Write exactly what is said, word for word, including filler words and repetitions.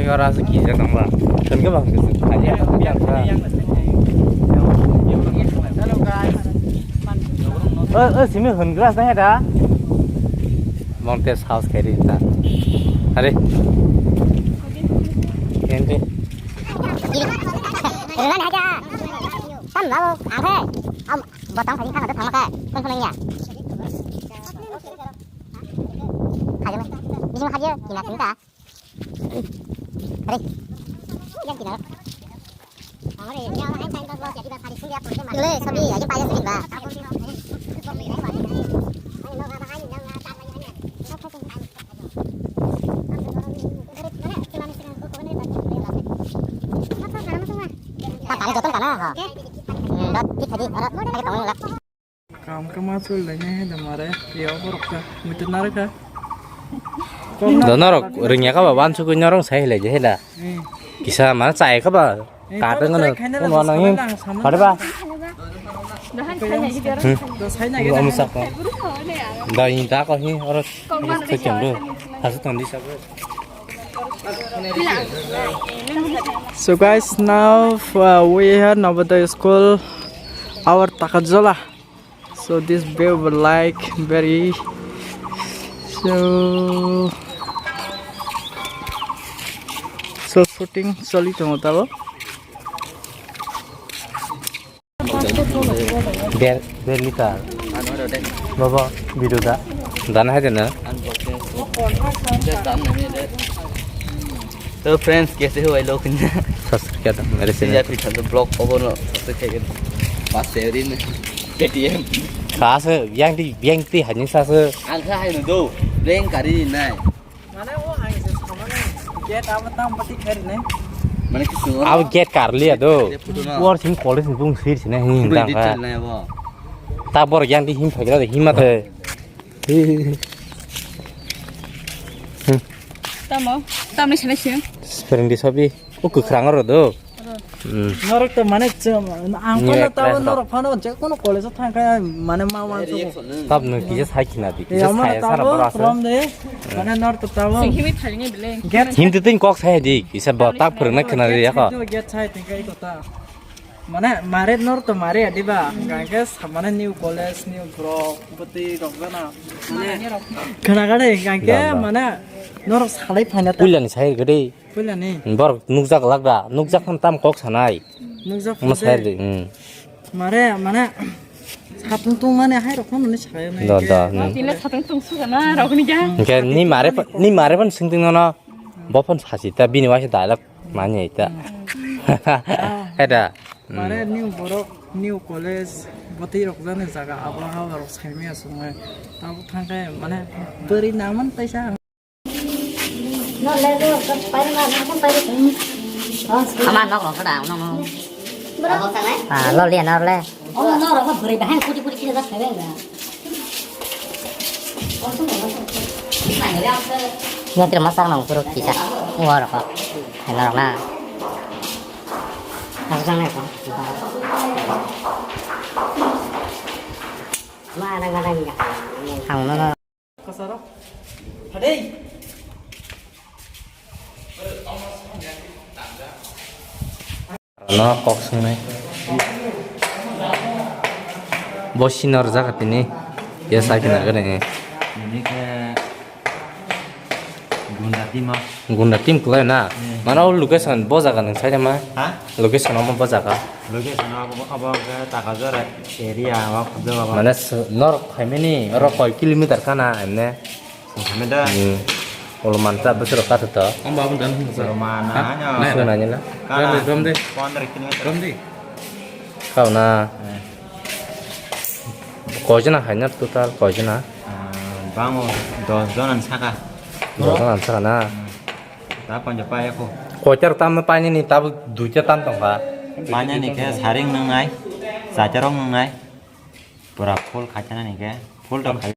Ora se kisa tongba. Tengke bang kisa. Aja yang sa. Hello guys. Oh, oh, simi hon glass na da. Monte house kari ta. Are. Ente. Roman haja. Tam lawo, angke. Am, botang kali kan ada sama ka. Kon sama ya. Haja. Bising haja, kina sinta. Are. Yang kina. Le, sabi, aja payah sini, Mbak. Tak ada jotun kana, ha. Hmm, dot, kita di, ada, ada tong lah. Kam kama chul lai ne he de mare, yo borok ka, muitu nare ka. Da norok rwngya kha ba, wansugwi norok sai hilai je he da. Eh. Kisa ma chai kha ba, eh, ka tang no, khaina phone wa nang hin. Phare ba? Da han sai nai gidi. Hmm. Da sai nai gidi. Omo sak ko. Da in da ko hin, oro. Kong ma sai chang do. Hasu tong di sa ko. So guys, now, uh, we have Navodaya school, our Takajola. So this view will like very so so shooting choli tongo tabo. Der, der liter. Baba, video da. Dana hai dena. To friends, kaise ho bhai log? Subscribe kya tha mere se. Subscribe kya tha, vlog obo no subscribe kya tha. Pas se rin Paytm. Sa se yang ti, yang ti hanya sa se. Ang kha hai no do, prank kari nai. Mane o ang se samane gate abo tam pati kari nai. Mane kisu. Abo gate karliya do. Gate photo na. War sing college ni bung sir sine hin dang ka. Ta bor yang ti him phagra de hima de. Tamo, tamni sene sini. Spring di sabi. O kwkhwrang oro do. Hmm. Norok to mane chum, ang kono tabo norok phano je kono college thang kha mane ma wan so. Tab no kisa sai khina di, kisa sai sana bora sa. Mane norok to tabo. Sing himi thali ni bile. Him te tin kok sai di, kisa bo tak phwrwngna khna di ya ko. Get sai tin kai ko ta. Mane mare nor to mare adiba, gangke samane new college, new bro, bati rok gana. Mane khana gade gangke mane nor salai phaina ta. Puila ni sai gade. Puila ni. Bor nukjak lak da, nukjak khan tam kok sanai. Nukjak. Mo sai de. Mare mane satung tung mane hai rok mane sai. Da da. Tile satung tung su gana rok ni ja. Ke ni mare ni mare pan sing ting no. Bo phone sasi ta bini waisa dialogue mani ta. Heda. Mane new borok, new college, bwtwi rok jani jaga abo ha rok saimaya sungai. Tabo thangkhe mane bwrwi naman taisa. Ama nok rok da no no. Ah, lo liya no le. Omo norok ma bwrwi bahai kuti kuti kisa jak thaibai wngya. Nyatri masak nang puro kisa. Uwa rokok. Norok na. Masak nang ko. Ma nang nang ya. Ang no no. Kasaro. Hadei. No kok swngnai. Bo senior jaga tini. Ya sakina gani. Ini ke gunda tima. Gunda team kwlai na. Hmm. Mana o location bo jaga nang sai ma? Ha? Location omo bo jaga. Location abo, abo ke Takajora area, abo khobjo abo. Mane s-, norok phaimani, oro koi kilometer kana emne? Songkhameda. Hmm. Olo mancha bwswk rok kathwk to. Amba abo dan hwnsa. Olo mana. Ha? Hanya. Nai, nai. Sung nai nila. Kana. Rom de, rom de. Pondro kilometer. Rom de. Kau na. Eh. Koi jona hai na total koi jona? Ah, bango dos jona ni saka. Dos jona ni saka na? Hmm. Ta panja pa eko. Koitar tam painani tabuk duita tam tongkha. Painani khe saring nwngnai, chacha rok nwngnai. Pura full khaichanani khe, full to khai.